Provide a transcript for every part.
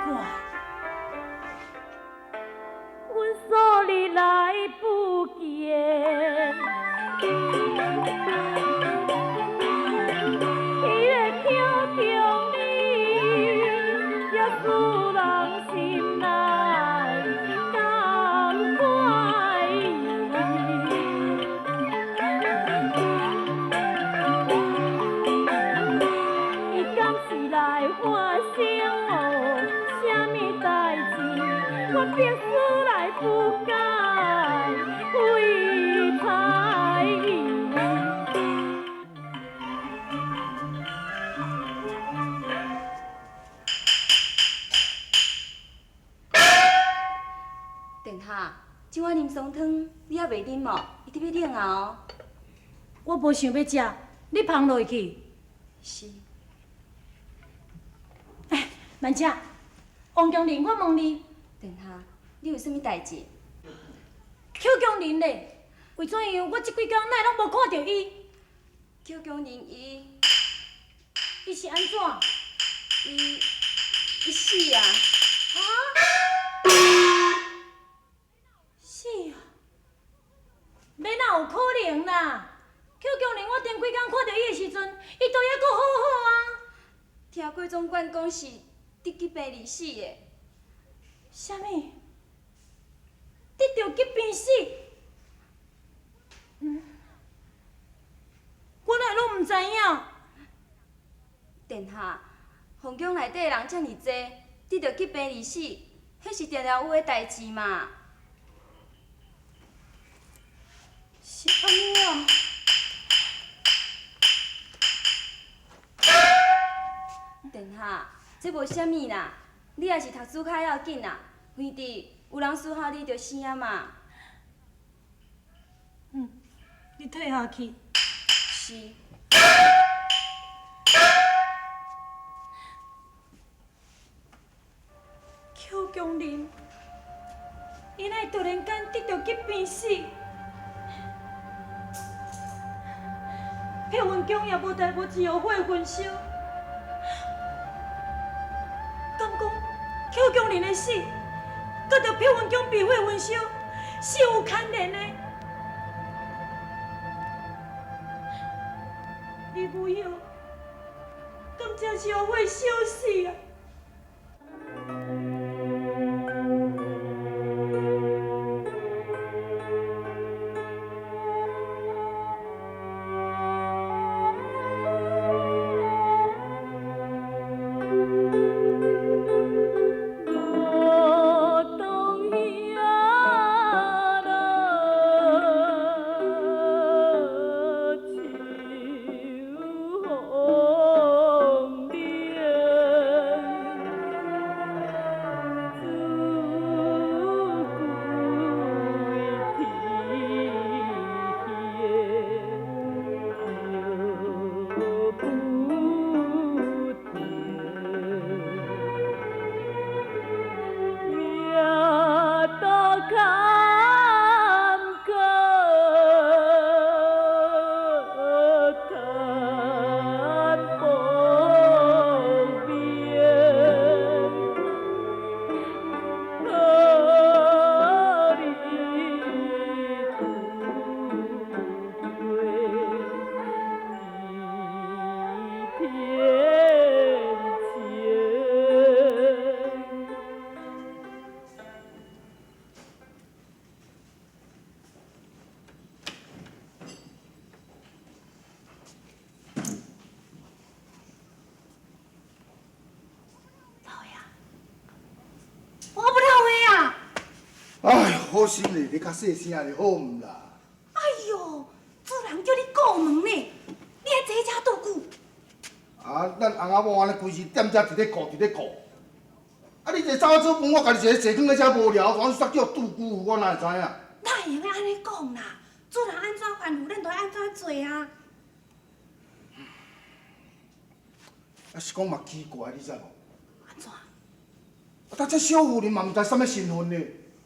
怪。阮数日来不见，彼个邱强人也使人心内感怀疑。伊敢是来发生哦啥物代誌？我必須來不敢為猜疑。殿下，這碗啉爽湯，你猶未啉哦？伊特欲冷啊哦。我無想欲食，你捧落去。是。哎，慢車，王強林，我問你，殿下，你有啥物代誌？邱強林咧，為怎樣？我這幾工哪會攏無看著伊？邱強林伊，伊是按怎？伊死啊！啊？死啊！欲哪有可能啦？邱強林，我頂幾工看著伊的時陣，伊都猶閣好好啊。聽郭總管講是得疾病而死的。啥物？得著疾病死？嗯，我哪會攏毋知影？殿下，皇宮內底的人遮爾濟，得著疾病而死，彼是定定有的代誌嘛。是按呢啊？殿下，這無啥物啦，你也是讀書較要緊啦，反正有人伺候你就是啊嘛。嗯，你退下去。是。邱強林，伊哪會突然間得著疾病死？碧雲宮也無代無誌予火焚燒，敢講邱強林的死，佮著碧雲宮被火焚燒是有牽連的？李無孝，敢真是予火燒死啊？我無老話啊！哎，好心咧，你較細聲咧，好毋啦？哎喲，主人叫你顧門呢，你還坐遮倒久？啊，咱翁仔某按呢規日踮遮佇咧顧，佇咧顧。啊，你一個走去煮飯，我家己一个坐囥咧遮無聊，煞叫拄久，我哪會知影？哪會用得按呢講啦？主人按怎吩咐，咱就按怎做啊。啊，是講嘛奇怪，你知無？按怎？啊，但這小婦人嘛毋知啥物身份呢。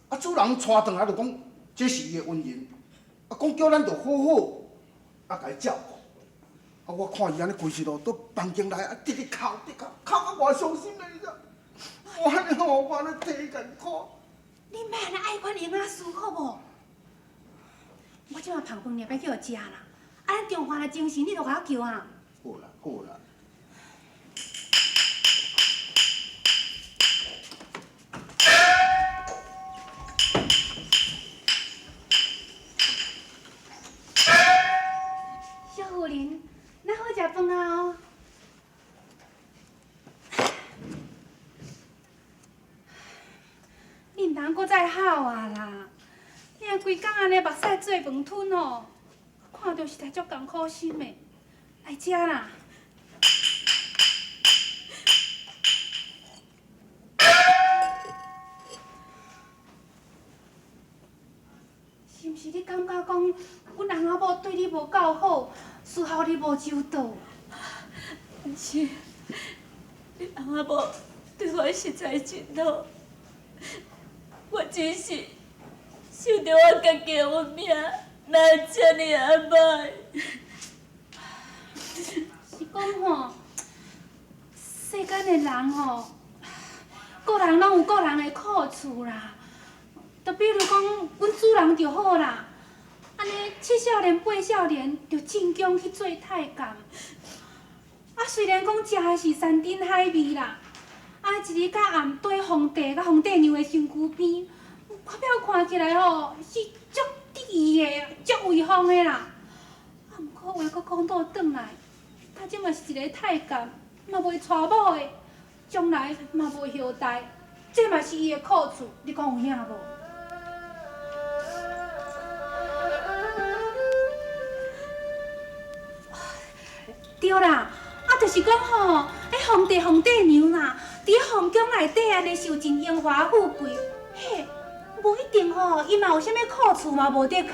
啊，主人帶轉來就講，這是伊的恩人，啊，講叫咱著好好啊，共伊照顧。啊，我看伊按呢規日囉，佇房間內啊，直直哭，直哭，哭甲偌傷心咧，你知？我按呢吼，我按呢体艰苦。你莫按呢爱管闲仔事好无？我这马捧饭掠欲叫食啦，啊，咱中华若精神，你就共我叫啊。好啦，好啦。小夫人，咱好食饭啊哦。你毋通阁再哭啊啦！你若规工按呢目屎做饭吞哦，看著实在足艰苦心的。来食啦！是毋是你感觉讲，阮翁仔某对你无够好，伺候你无周到？毋是，你翁仔某对我实在真好，我只是想著我家己的运命，哪会这尔仔歹？是讲吼，世间的人吼，各人拢有各人的苦处啦。就比如讲，阮主人就好啦，按呢七少年八少年就进宫去做太监。啊，虽然讲食的是山珍海味啦，啊，一日到暗缀皇帝佮皇帝娘的身躯边，外表看起来吼是足得意的、足威风的啦。啊，毋过话阁讲倒转来，他这嘛是一个太监，嘛袂娶某的，将来嘛无后代，这嘛是伊的苦处，你讲有影无？对啦，啊，就是讲吼，彼皇帝皇帝娘啦，伫皇宫内底按呢受尽荣华富贵，嘿，无一定吼，伊嘛有啥物苦处嘛，无的确。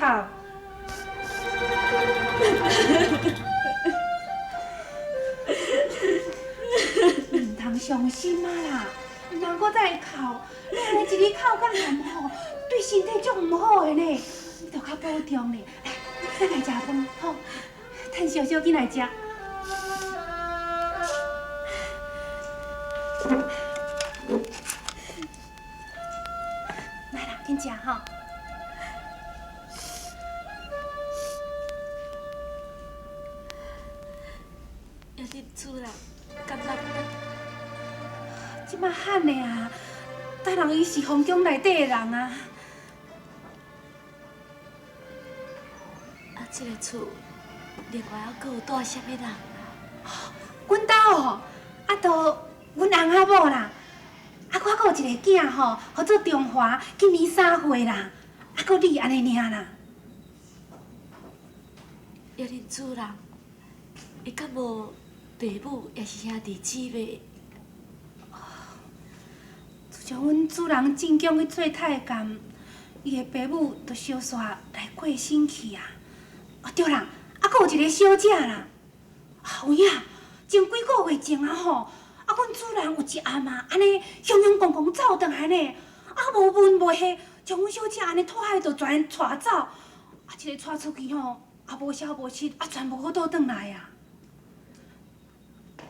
毋通伤心啊啦，毋通阁再哭，你按呢一日哭甲黏吼，对身体足毋好的呢。你著较保重咧，来，咱来食饭吼，趁烧烧紧来食。来啦，紧食吼。抑恁主人敢捌这马汉的啊，当人伊是皇宫内底的人啊。啊，这个厝另外犹阁有住啥物人啊？阮兜哦，啊，都阮翁仔某啦，啊，我阁有一个囝吼，号做中华，今年3岁啦，啊，阁你按呢尔啦。抑恁主人，伊敢无爸母，抑是兄弟姊妹？自从阮主人进宫去做太监，伊的爸母就相续来过身去啊。哦，对啦，啊，阁有一个小姐啦。啊，有影，前几个月前啊吼，啊，阮主人有一暗啊，按呢雄雄公公走转来呢，啊，无问无下，将阮小姐按呢拖海就全带走，啊，这个带出去吼，啊，无消无息，啊，全无好倒转来啊。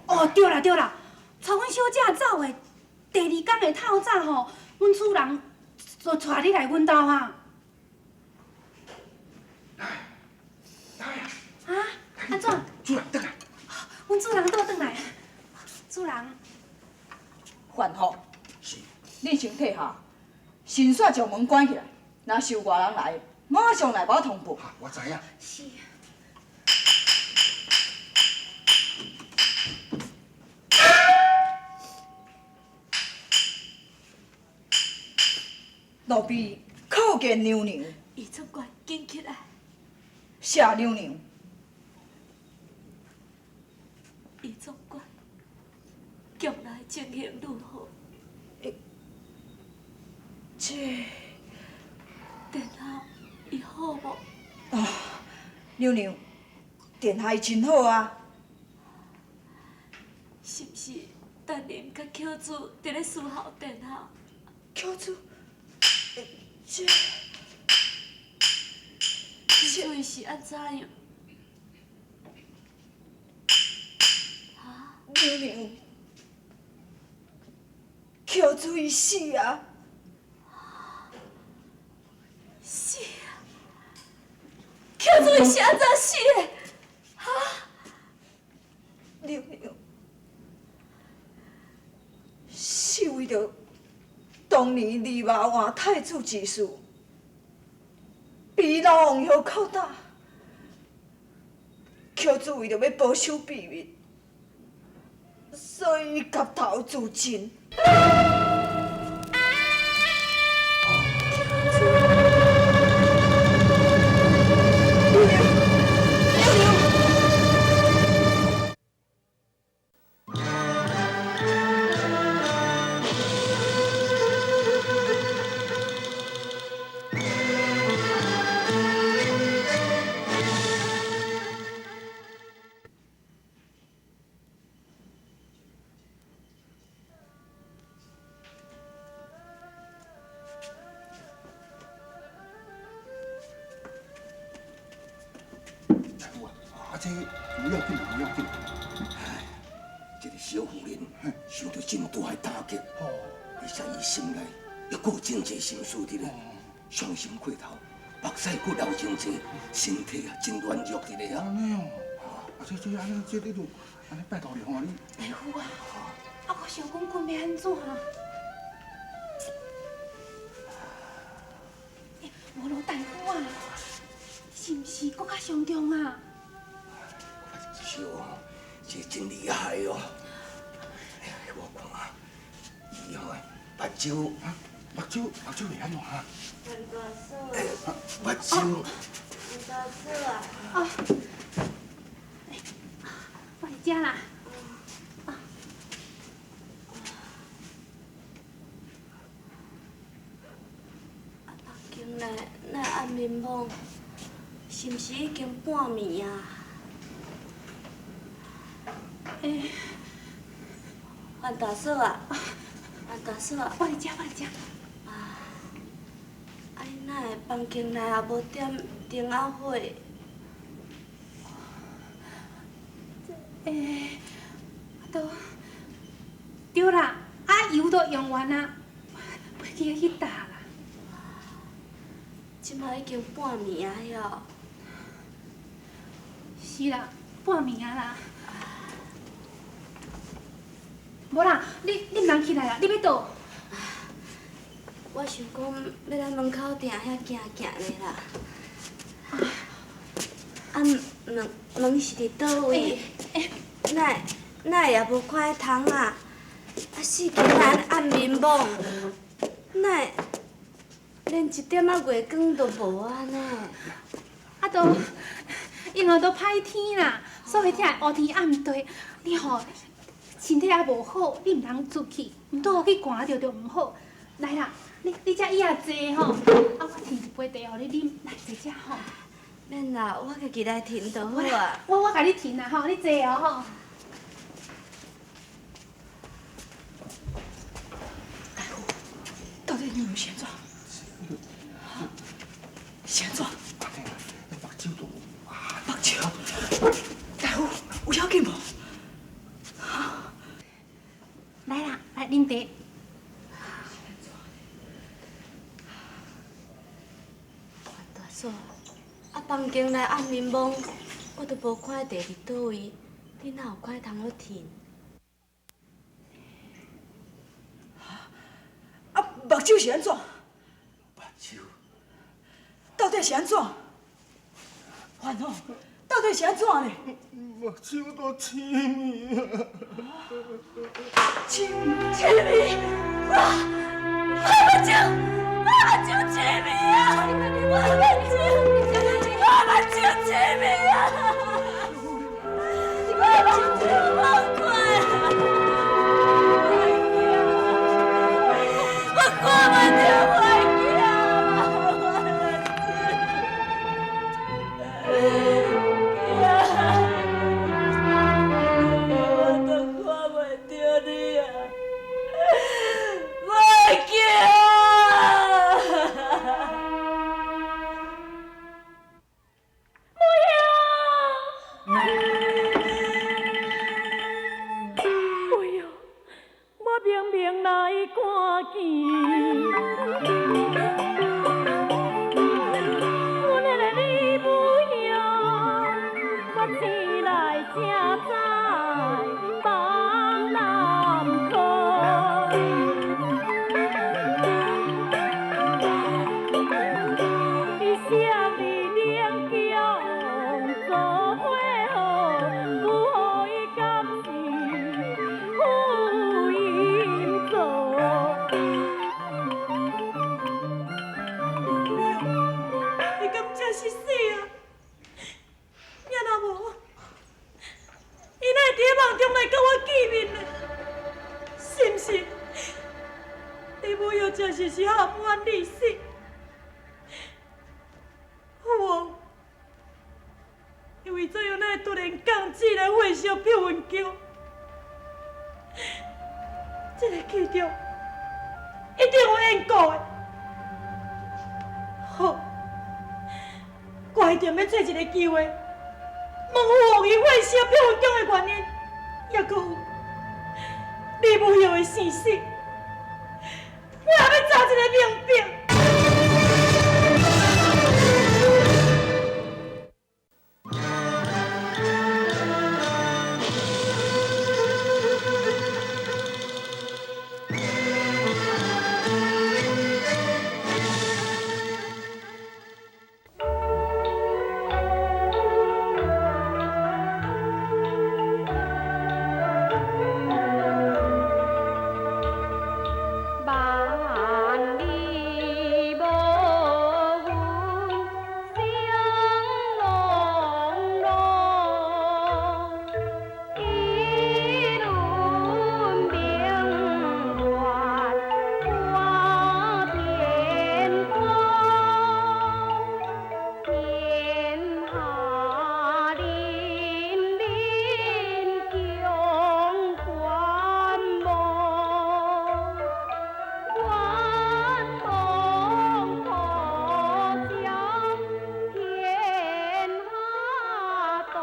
哦，对啦对啦，带阮小姐走的第二工的透早吼，阮主人就带你来阮兜啊。来，来啊！啊？按怎？主人转来。阮主人倒转来。主人。范福。是。你先退下，神煞将门关起来，若是有外人来，马上来共我通报。我知影。是。路边叩见娘娘。伊总管紧起来。谢娘娘。伊总管，宫内情形如何？这殿下伊好无？哦，娘娘，殿下伊真好啊。是毋是陈琳佮巧子伫咧伺候殿下？巧子，这巧子伊是按怎样？娘娘，巧主伊死啊！死啊！寇主伊是按怎死的？哈？娘娘，是为著当年狸猫换太子一事，被老王后拷打，寇主为著欲保守秘密，所以夹头自尽。大夫啊，啊這無要緊，無要緊。唉，這个小婦人受著真大的打擊，而且伊心內猶閣有真濟心事佇咧，傷心過頭，目屎閣流真濟，身體啊真軟弱佇咧啊。按呢哦，啊這這按呢這你就按呢拜託你吼你。大夫啊，啊我想講阮欲按怎啊？欸，無羅大夫啊，是毋是閣較傷重啊？是哦，這真厲害哦！我看啊，伊吼目睭，目睭目睭會按怎啊？大嫂，目睭。大嫂啊！啊，我佇遮啦。啊，房間內哪會暗暝暝？是毋是已經半暝啊？欸，范大嫂啊，范大嫂啊，我佇遮，我佇遮。啊，啊，你哪會房間內也無點燈仔火？欸，都對啦，啊油都用完啊，袂記得去打啦。這擺已經半暝啊遐。是啦，半暝啊啦。無啦，你毋通起來啦，你欲倒？我想講欲來門口埕遐行行咧啦。啊，門門是佇佗位？哪會哪會也無看彼窗仔？啊，四間內按暝暝，哪會連一點仔月光都無啊呢？啊，都因為都歹天啦，所以才會烏天暗地。你吼身體也無好，你毋通出去，毋拄好去寒著就毋好。來啦，你這椅仔坐吼，啊，我添一杯茶予你啉，來坐遮吼。免啦，我家己來添就好啊。我共你添啦吼，你坐哦吼。大夫，到底娘娘是按怎？是按怎？目睭都目睭，大夫有要緊無？來啦，來啉茶。大嫂，啊，房間內暗暝暝，我都無看彼茶佇佗位，你哪有看彼通好添？啊，目睭是按怎？目睭到底是按怎？范吼，到底是按怎呢？目睭都青去啊！青青去，我目睭，我目睭青去啊！我目睭，我目睭青去啊！我目睭无看，我看袂著我的囝。我都看袂著你啊，我的囝！是含冤而死。父王，因为这样，哪会突然降旨来火烧碧云宫？这个其中一定有缘故的。好，我一定欲找一个机会，问父王伊火烧碧云宫的原因，抑阁有李无孝的生死，我也欲查一个明白。万里无云，星朗朗，一轮明月挂天空，天下凛凛强关望。关东破晓天下动，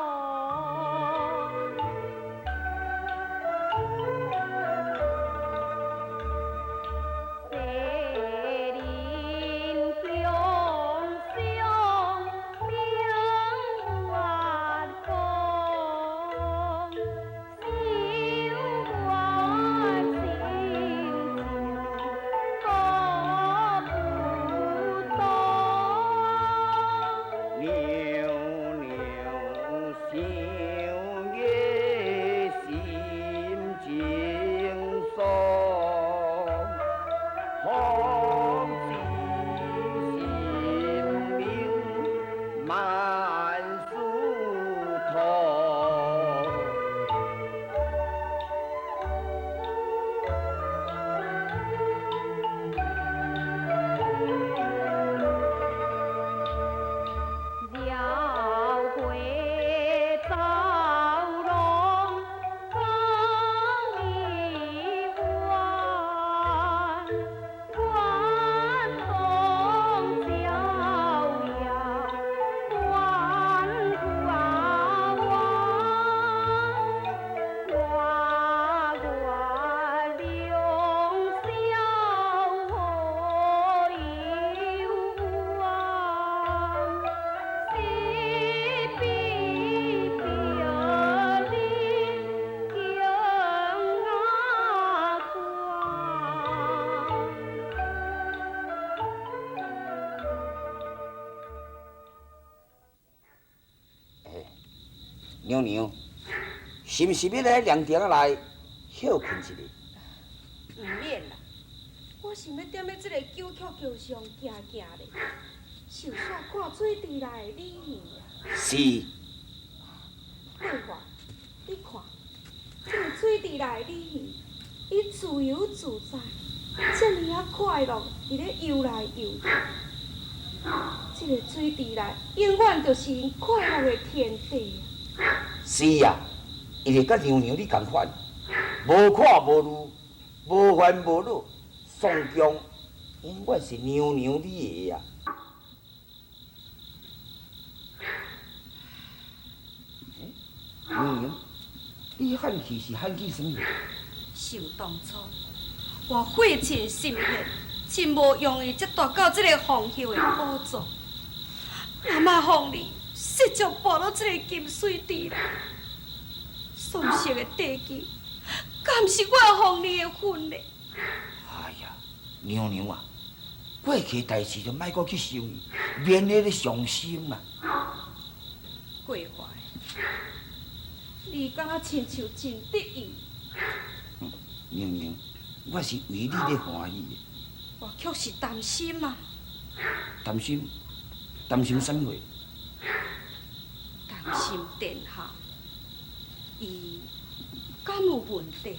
西林雄相明月光，小月星照各不同。娘娘想的心情爽，福至心灵万事通。绕过走廊江一弯，关东逍遥关关挂挂良宵何有望？是比别离更阿关。娘娘，是毋是欲来凉亭仔内歇困一下？毋免啦，我想欲踮咧这个九曲桥上行行咧，顺煞看水池内的鲤鱼啊。是，桂花，你看，这个水池内的鲤鱼，伊自由自在，遮尔仔快乐，伫咧游来游去。这个水池内永远就是𪜶快乐的天地啊！是啊，伊会佮娘娘你仝款，无看无虑，无烦无恼，宋江永远是娘娘你的啊！娘娘，你喊气是喊气啥物？想当初，我费尽心血，真无容易才达到这个皇后的宝座。阿妈予你失足跋落这个金水池内，丧失的地基，敢是我予你的份呢？哎呀，娘娘啊，过去的代志就莫阁去想伊，免得咧伤心啦。过怀，你敢若亲像真得意？娘娘，我是为你咧欢喜的。我却是担心啊！担心？担心啥物货？担心殿下，伊敢有问题？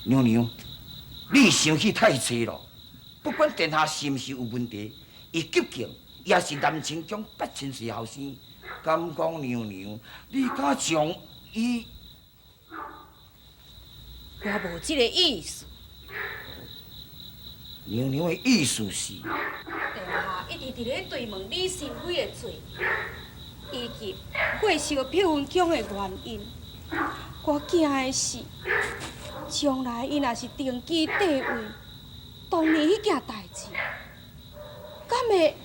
娘娘，你想去太濟咯。不管殿下是毋是有問題，伊急救也是南清宮八千歲後生。敢講娘娘，你敢將伊？我無這個意思。娘娘的意思是？殿下一直佇咧追問李嬪妃的罪，以及火燒碧雲宮的原因。我驚的是，將來伊若是登基帝位，當年彼件代誌，敢會？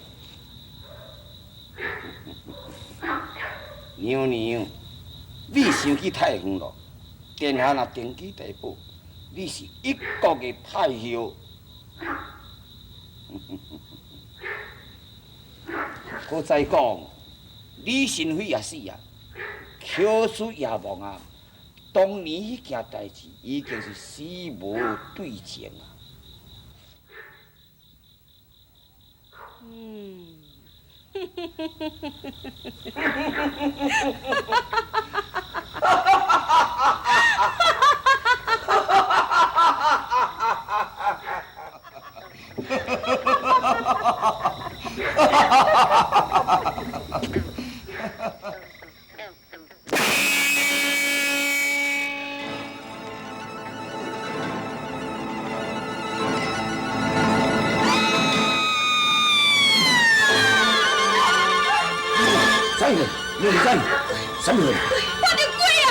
娘娘，你想去太遠咯。殿下若登基大寶，你是一國的太后。閣再講，李嬪妃也死啊，喬叔也亡啊。當年彼件代誌已經是死無對證啊。嗯。啥物？你是啥物？啥物？我著鬼啊！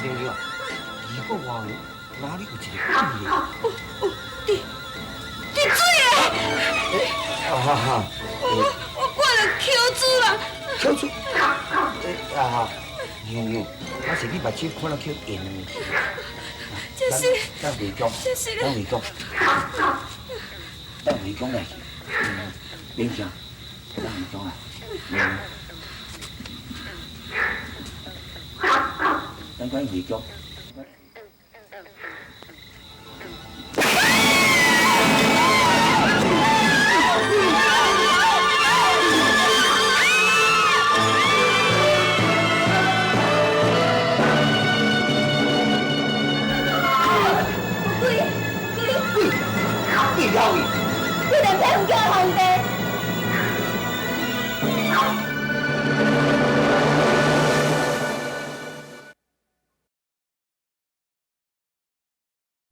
娘娘，二个外哪裡有一個鬼咧？有，佇佇水咧！啊哈哈！我看著抾主人。抾主？啊，娘娘，那是你目睭看了去演的。這是。咱回宮。這是。咱回宮。咱回宮來去。免驚，咱回宮啊。咱趕緊回宮。鬼！鬼！鬼！鬼连天叫皇帝。